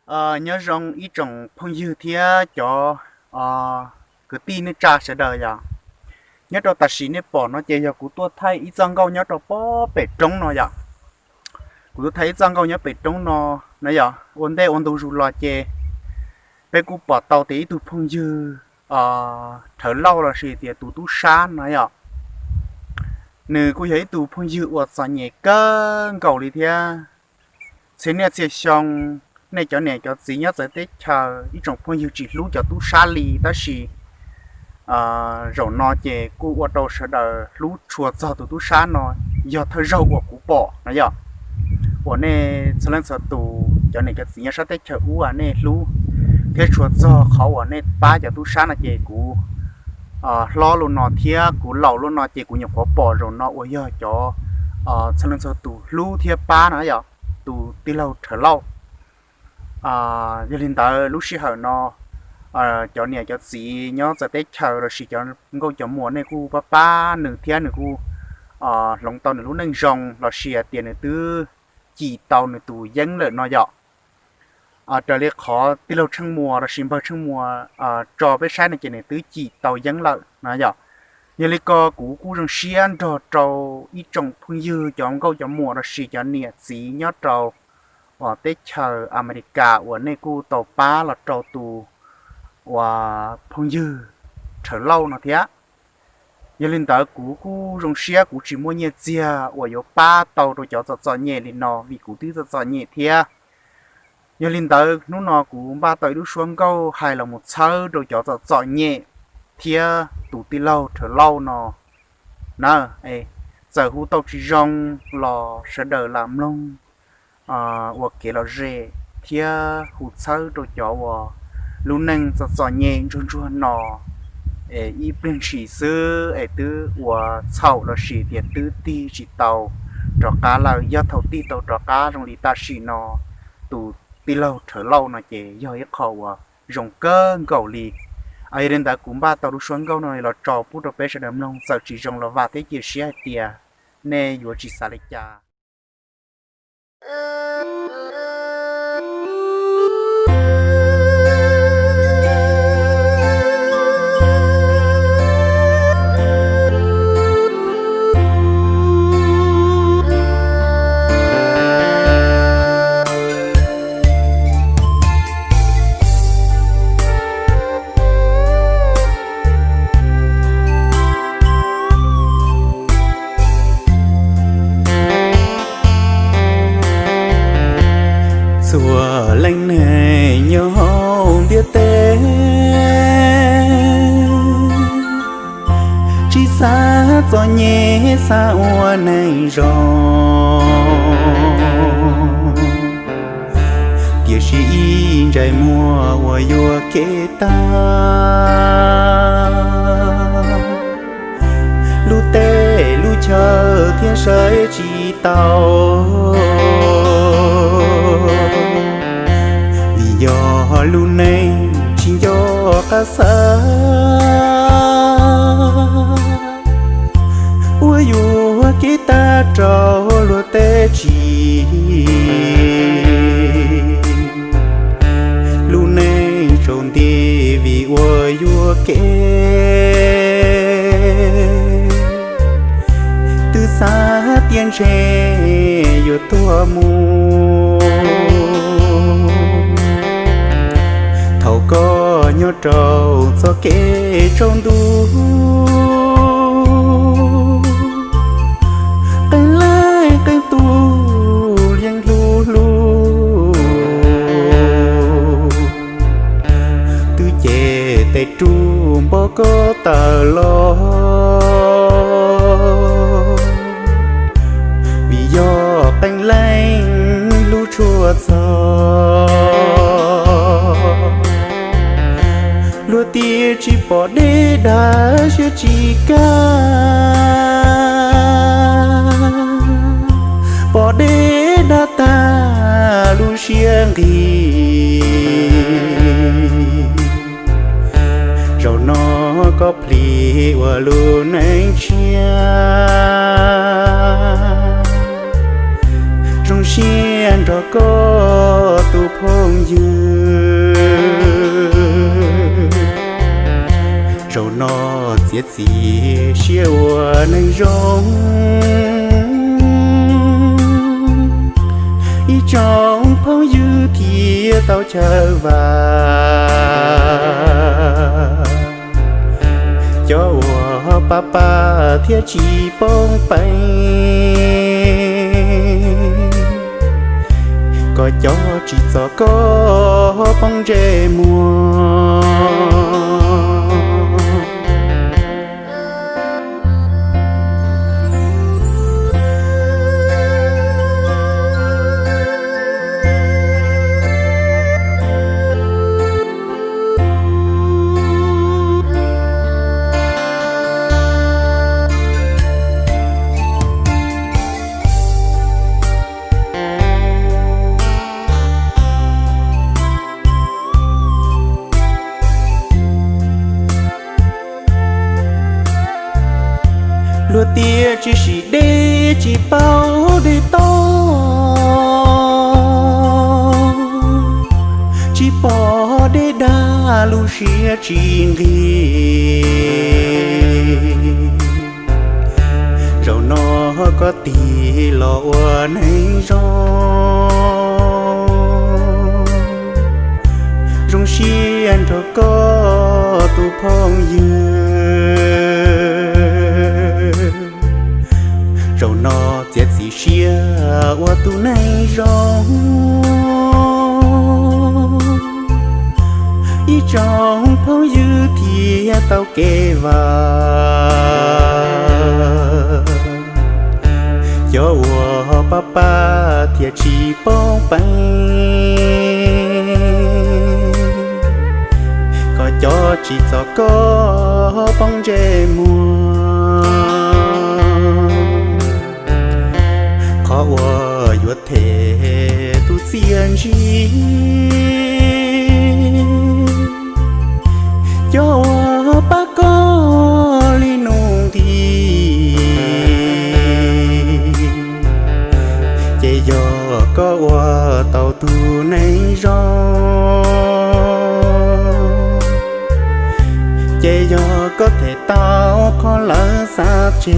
Nyob zoo ib tsoom phooj ywg thiab cov kwv tij neej tsa sawv daws yom. Nyob rau tam sim nej pom no ces yog kuv tuaj thaij ib txoj nkauj nyob rau pob pem roob no yom. Kuv tuaj thaij ib txoj nkauj nyob pem roob no na yom. Ua ntej ua ntu zus los ces peb kuj pom tau tias ib tug phooj ywg Rhawv Lauj lossis tias tus tub sab no yom, nws kuj yog ib tug phooj ywg uas txom nyem kawg nkaus li thiab. Txhia niaj txhia xyoo nej cov niam cov txiv nyob txawv teb chaws ib tsoom phooj ywg tsis hlub cov tub sab li, tab sis zaum no ces kuj ua rau sawv daws hlub tshua txog tus tub sab no yog thawj zaug uas kuv pom no yom. Uas nej txhua leej txhua tus cov niam cov txiv nyob sab teb chaws ub nej hlub thiab tshua txog qhov uas nej pab cov tub sab no ces kuv hlob lub no thiab kuv laus lub no ces kuv nyuam qhuav pom zaum no uas yog cov txhua leej txhua tus hlub thiab pab no yom, tus tij laug Rhawv Lauj. Yog li ntawd lub sij hawm no cov niam cov txiv nyob txawv teb chaws lossis cov nkauj cov muam nej kuj pab pab nws thiab nws kuj hloov tau nws lub neej zoo lossis hais tias nws twb cim tau nws tus yeeb lawm no yom. Raws li qhov tij laug Tsheej Muas lossis npawg Tsheej Muas tso peb saib no ces nws twb cim tau yeeb lawm no yom. Yog li ko kuv kuj zoo siab nrog rau ib tsoom phooj ywg cov nkauj cov muam lossis cov niam txiv nyob rau teb chaws Amelikas uas nej kuj tau pab los rau tus uas phooj ywg Rhawv Lauj no thiab. Yog li ntawd kuv kuj zoo siab kuv tsis muaj nyiaj txiag uas yuav pab tau rau cov txom txom nyem li no vim kuv twb txom txom nyem thiab. Yog li ntawd hnub no kuv npaj tau ib lub suab nkauj hais los mus txhawb rau cov txom txom nyem thiab tus tij laug Rhawv Lauj no na. Txawm hu tau tsis zoo los sawv daws lam mloog ua kev lom zem thiab hu txhawb rau cov uas lub neej txom txom nyem ntsuag ntsuag no es ib pliag ntshis xwb es twb ua txhaum lossis tias twb tig tsis tau rov qab lawm. Yog thaum tig tau rov qab zoo li tam sim no tus tij laug Rhawv Lauj no ces yog ib qho uas zoo kawg nkaus li. Yog li ntawd kuv npaj tau lub suab nkauj no los tso pub rau peb sawv daws mloog, txawm tsis zoo los vam thiab cia siab hais tias nej yuav tsis xav li cas. Txhua leej neeg nyob hauv ntiaj teb tsis xav txom nyem, xav ua neeg zoo, tiam sis ib ntsais muag uas yuam kev tag, lub teb lub chaw thiaj saib tsis taus. Vim yog lub neej tsis nco qab xav, uas yuam kev tag rau luag teb tsis. Lub neej tsaus nti vim uas yuam kev, twb xav tias ntshe yuav tuag mus. Thaum koj nyob rau txoj kev tsaus ntuj, qee leej qee tus yeej hlub hlub, twb ces tej rub npo koj tawm los. Vim yog qee leej hlub tshua txog, luag tias tsis pom deb dag siab tsis kaj, pom deb dag tag lub siab nqig. Zaum no koj plhis ua lub neej tshiab, zoo siab nrog koj tus phooj ywg. Txiav txim siab ua neeg zoo, ib tsoom phooj ywg thiaj tau chaw vam. Cov uas pab pab thiaj tsis poob peev, kom cov tsim txom koj poob ntsej muag. Luag tias tsis sim dej tsis paub dej toj, tsis pom dej dag lub siab tsis nqig. Zaum no koj tig los ua neeg zoo, zoo siab nrog koj tus phooj ywg. Zaum no txiav txim siab ua tus neeg zoo, ib tsoom phooj ywg thiaj tau kev vam. Cov uas pab pab thiaj tsis poob peev, kom cov tsim txom koj poob ntsej muag. Qhov uas yuav them tus txiaj ntsig, cov uas pab koj li nuj nqis, ces yog koj ua tau tus neeg zoo, ces yog koj them tau qhov lawv xav tseg.